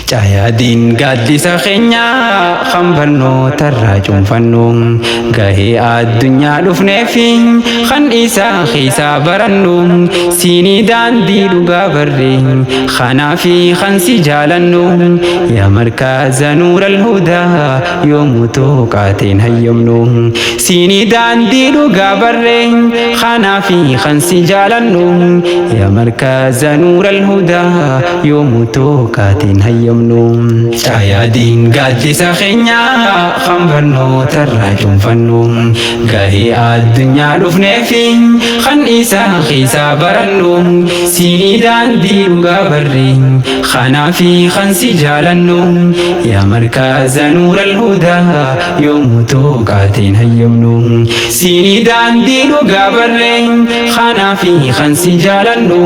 Caayaadiin gaaddisa keenyaa kan barnootarraa cuunfannu, gahee addunyaa dhufneefi kan isaa keessaa barannu, siinii daandii dhugaa barre kanaafi kan si jaalannu. Yaa markaza nuural hudaa, yoomuu tuqaateen hayyamnu. Siinii daandii dhugaa barre kanaafi kan si jaalannu. Yaa markaza nuural hudaa, yoomuu tuqaateen hayyamnu. Caayaadiin gaaddisa keenyaa kan barnootarraa cuunfannu, gahee addunyaa dhufneefi kan isaa keessaa barannu, siinii daandii dhugaa barre kanaafi kan si jaalannu. Yaa markaza nuural hudaa, yoomuu tuqaateen hayyamnu. Siinii daandii dhugaa barre kanaafi kan si jaalannu.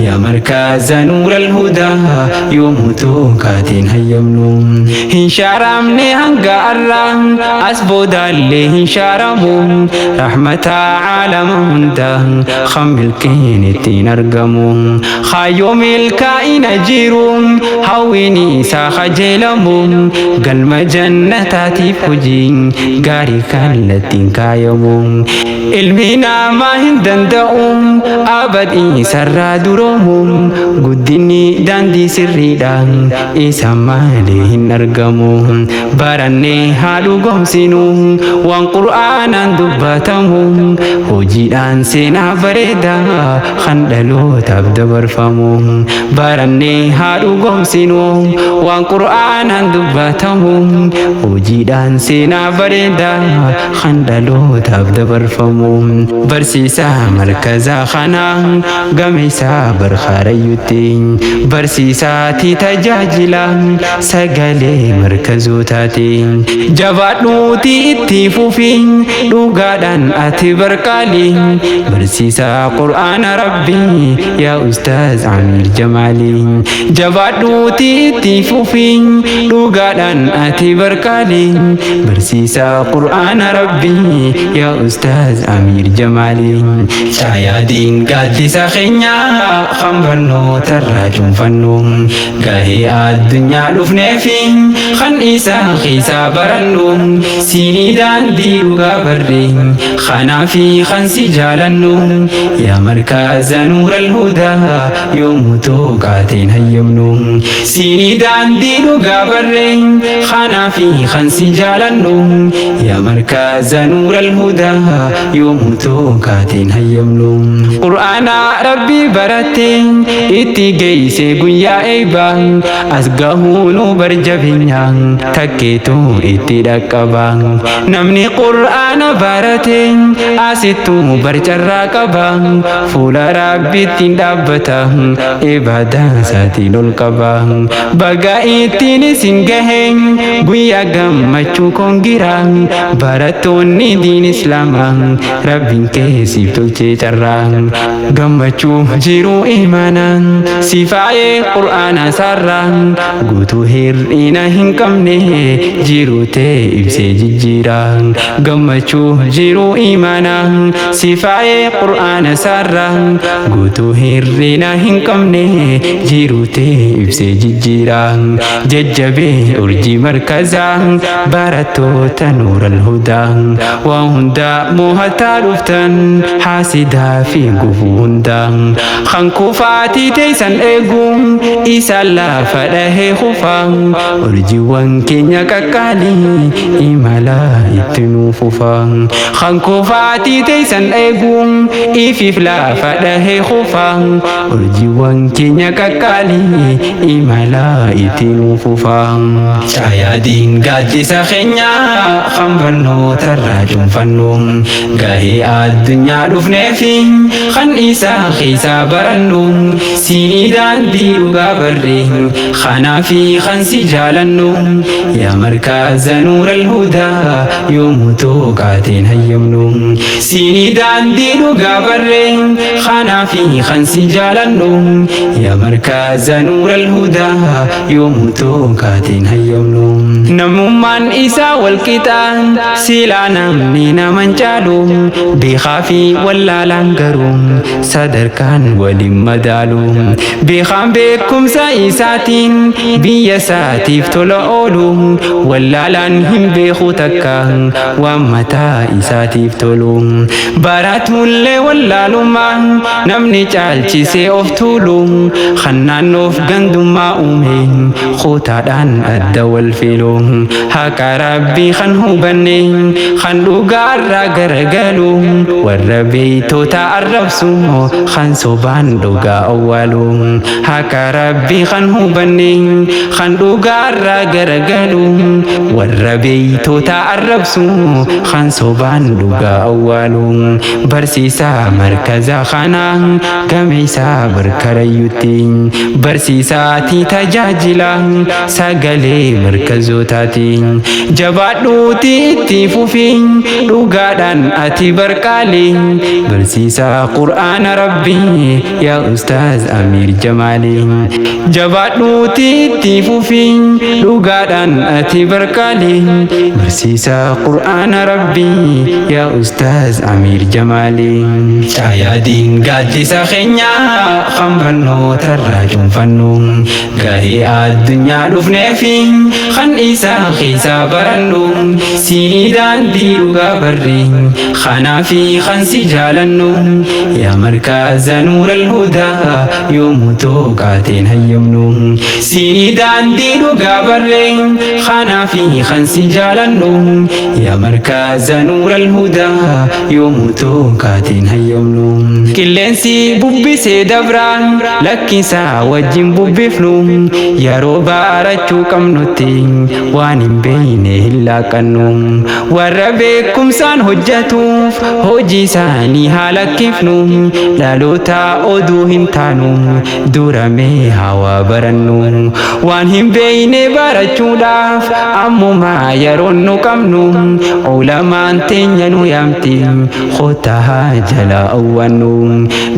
Yaa markaza nuural hudaa, yoomuu tuqaateen hayyamnu. Hin shaaramne hanga arraa, as boodaallee hin shaaramu. Rahmataa caalama hundaa kan milkiin ittiin argamu. Kaayyoo milkaa'ina jiru hawwiin isaa kajeelamu. Galma jannataatiif hojiin gaarii kallattiin kaayamu. Ilmi namaa hin danda'u abad isarraa duroomu. Guddinni daandii sirriidha isa malee hin argamu. Barannee haa dhugoomsinu waan qur'aanaan dubbatamu. Hojiidhaan seenaa bareedaa kan dhalootaaf dabarfamu. Barannee haa dhugoomsinu waan qur'aanaan dubbatamu. Hojiidhaan seenaa bareedaa kan dhalootaaf dabarfamu. Barsiisaa markazaa kanaa gameessaa barkaarayyutti, barsiisaatii tajaajila sagalee markazootaati. Jabaadhuutii itti fufi, dhugaadhaan ati barqaali. Barsiisaa qur'aana rabbii, yaa ustaaz Amiir Jamaali. Jabaadhuutii itti fufi, dhugaadhaan ati barqaali. Barsiisaa qur'aana rabbii, yaa ustaaz Amiir Jamaali. Caayaadiin gaaddisa keenyaa kan barnootarraa cuunfannu, gahee addunyaa dhufneefi kan isaa keessaa barannu, siinii daandii dhugaa barre kanaafi kan si jaalannu. Yaa markaza nuural hudaa, yoomuu tuqaateen hayyamnu. Siinii daandii dhugaa barre kanaafi kan si jaalannu. Yaa markaza nuural hudaa, yoomuu tuqaateen hayyamnu. Qur'aana rabbii baratte itti geeyse guyyaa eeybaa, as gahuunu barjabeenya takkeetu itti dhaqqaba. Namni qur'aana barate asittu barcarraa qaba. Fuula rabbiittiin dhaabbata, ibaadaa isaatiin ol qaba. Baga ittiin isin gahe guyyaa gammachuu kongira. Barattoonni diin islaamaa, rabbiin keessiif tolchee carraa. Gammachuu jiruu imaanaa sifaayee qur'aana sarraa, guutuu hir'ina hin qabne jiruu ta'e ibsee jijjiira. Gammachuu jiruu imaanaa sifaayee qur'aana sarraa, guutuu hir'ina hin qabne jiruu ta'e ibsee jijjiira. Jajjabee urjii markazaa, barattoota nuural hudaa, waan hundaa mo'ataa dhuftan haasidaa fi gufuu hundaa. Kan kufaatii teessan eegu isa lafa dhahee kufaa. Urjiiwwan keenya qaqqaalii imala itti nuu fufaa. Kan kufaatii teessan eegu ifiif lafa dhahee kufaa. Urjiiwwan keenya qaqqaalii imala itti nuu fufaa. Caayaadiin gaaddisa keenyaa kan barnootarraa cuunfannu, gahee addunyaa dhufneefi kan isaa keessaa barannu, siinii daandii dhugaa barre kanaafi kan si jaalannu. Yaa markaza nuural hudaa, yoomuu tuqaateen hayyamnu. Siinii daandii dhugaa barre kanaafi kan si jaalannu. Yaa markaza nuural hudaa. alhudaa yoomuu tooqaatiin hayyamnu. Namummaan isaa walqixaan silaa namni naman caalu, beekaa fi wallaalaan garuu sadarkaan waliin madaalu. Beekaan beekumsa isaatiin biyya isaatiif tola oolu, wallaalaan hin beeku takka waan mataa isaatiif tolu. Baratullee wallaalummaa namni caalchisee of tuulu, kan naannoof gandummaa uume kootaadhaan adda wal filu. Haqa Rabbii kan hubanne kan dhugaarraa garagalu, warra beeytota arrabsu kan sobaan dhugaa awwaalu. Haqa Rabbii kan hubanne kan dhugaarraa garagalu, warra beeytota arrabsu kan sobaan dhugaa awwaalu. Barsiisaa markaza kanaa gameessaa barkarayyutti, barsiisaatii tajaajila sagalee markazootaati. Jabaadhuuti itti fufi dhugaadhaan ati barqaali, barsiisaa Qur'aana Rabbii yaa Ustaaz Amiir Jamaali. Jabaadhuuti itti fufi dhugaadhaan ati barqaali, barsiisaa Qur'aana Rabbii yaa Ustaaz Amiir Jamaali. Caayaadiin gaaddisa keenyaa kan barnootarraa cuunfannu, gahee addunyaa dhufneefi kan isaa keessaa barannu. Siinii daandii dhugaa barri kanaa fi kan si jaalannu, yaa markaza nuural hudaa yoomuu tooqaateen hayyamnu. Siinii daandii dhugaa barre kanaa fi kan si jaalannu, yaa markaza nuural hudaa yoomuu tooqaateen hayyamnu. Qilleensi bubbisee dabraan lakkisaa wajjin bubbifnu, yeroo barachuu qabnutti waan hin beekne hin laaqannu. Warra beekumsaan hojjetuuf hojii isaanii haa lakkifnu, dhaloota oduu hin taanu duramee hawaa barannu. Waan hin beekne barachuudhaaf ammumaa yeroon nu qabnu, ulamaan teenya nu yaamti kottaa jala awwannu.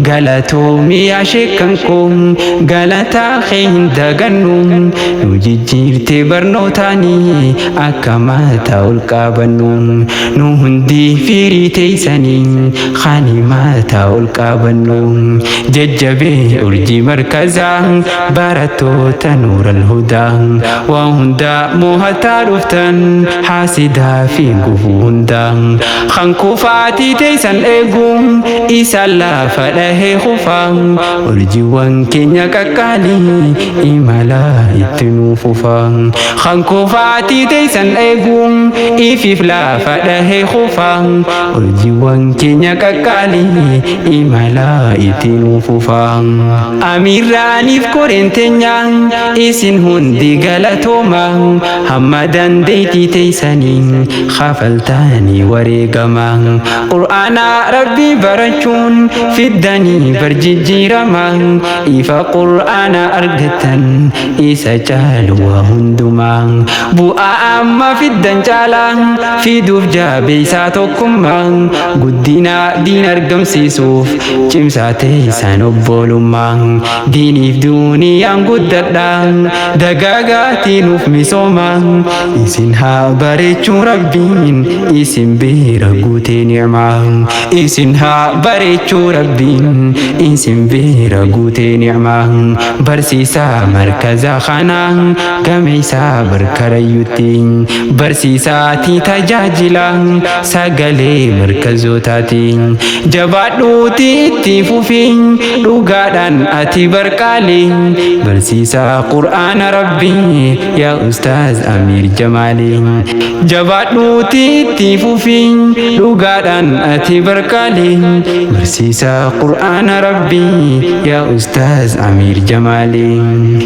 Galatoomii yaa sheekkan koo, galataa kee hin dagannu, nu jijjiirte barnootaanii akka mataa ol qabannu. Nu hundi firii teessanii kan mataa ol qabannu. Jajjabee urjii markazaa barattoota nuural hudaa, waan hundaa mo'ataa dhuftan haasidaa fi gufuu hundaa. Kan kufaatii teessan eegu isa lafa dhahee kufaa, urjiiwwan keenya qaqqaalii imala itti nuu fufaa. Kan kufaatii teessan eegu ifiif lafa dhahee kufaa, urjiiwwan keenya qaqqaalii imala itti nuu fufaa. Amiirraaniif koreen teenya isin hundi galatooma, hamma dandeettii teessanii kafaltanii wareegama. Qur'aana Rabbii barachuun fiddanii barjijjiirama, ifa Qur'aana argattan isa caalu waa hundumaa. Bu'aa amma fiddan caalaa fiduuf jabeessaa tokkummaa, guddina diin argamsiisuuf cimsaa teessan obbolummaa. Diiniif duuniyaan guddadha dagaagaatii nuuf misooma, isin haa bareechuu Rabbiin isin bira guutee ni'maa. Isin haa bareechuu Rabbiin isin bira guutee ni'maa. Barsiisaa markaza kanaa gameessaa barkarayyutti, barsiisaatii tajaajila sagalee markazootaati. Jabaadhuuti itti fufi dhugaadhaan ati barqaali, barsiisaa Qur'aana Rabbii yaa Ustaaz Amiir Jamaali. Jabaadhuuti itti fufi dhugaadhaan ati barqaali, barsiisaa Qur'aana Rabbii yaa Ustaaz Amiir Jamaali.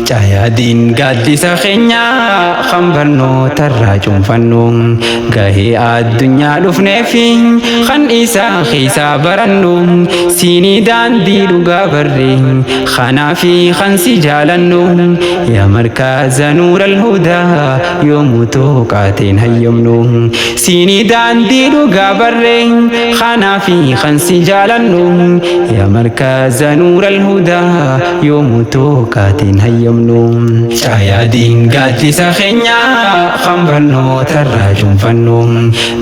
Caayaadiin gaaddisa keenyaa kan barnootarraa cuunfannu, gahee addunyaa dhufneefi kan isaa keessaa barannu. Siinii daandii dhugaa barre kanaa fi kan si jaalannu, yaa markaza nuural hudaa yoomuu tooqaateen hayyamnu. Siinii daandii dhugaa barre kanaa fi kan si jaalannu, yaa markaza nuural hudaa yoomuu tooqaateen hayyamnu. Caayaa diin gaaddisa keenyaa kan barnootarraa cuunfannu.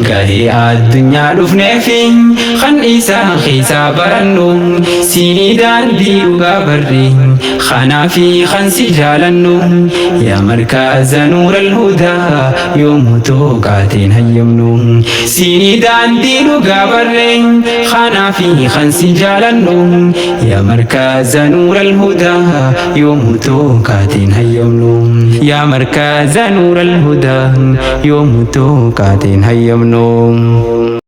Gahee addunyaa dhufneefi kan isaa keessaa barannu. Siinii daandii dhugaa barri kanaafi kan si jaalannu. Yaa markaza nuural hudaa yoomuu tooqaateen hayyamnu. Siinii daandii dhugaa barre kanaafi kan si jaalannu. Yaa markaza nuural hudaa yoomuu tooqaateen hayyamnu. Yaa markaza nuural hudaa yoomuu tooqaateen hayyamnu.